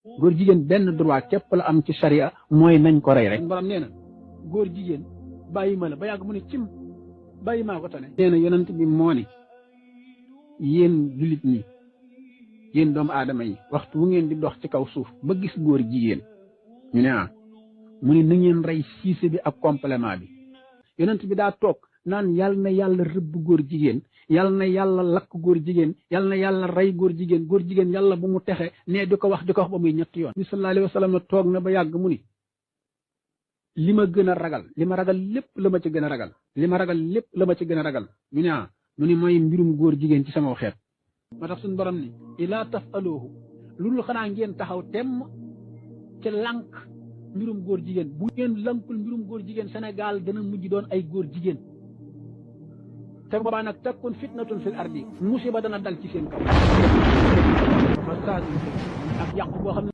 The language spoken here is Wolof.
góor jigéen benn droit képp la am ci sharia mooy nañ ko rey rek. borom nee na góor jigéen bàyyi ma la ba yàgg mu ne cim bàyyi maa ko tane. nee na yonent bi moo ni yéen jullit ñi yéen doomu aadama yi waxtu wu ngeen di dox ci kaw suuf ba gis góor jigéen ñu ne mu ne na ngeen rey siise bi ak complément bi. yonent bi daa toog naan yàlla na yàlla rëbb góor jigéen yàlla na yàlla lakk góor jigéen yàlla na yàlla rey góor jigéen yàlla bu mu texe ne di ko wax ba muy ñetti yoon. bi sallallahu alayhi wa sallam toog na ba yàgg mu ni li ma gën a ragal li ma ragal lépp la ma ci gën a ragal li ma ragal lépp la ma ci gën a ragal ñu ne mu ni mooy mbirum góor jigéen ci sama xeet. moo tax suñu borom ni ilaa tafaluhu loolu xanaa ngeen taxaw temm ci lànk mbirum góor jigéen bu ngeen lànkul mbirum góor jigéen Sénégal dana mujj doon ay góor jigéen te boobaa nag takkun fitnatun fil ardi musiba dana dal ci seen kaw. ak yàqu boo xam ne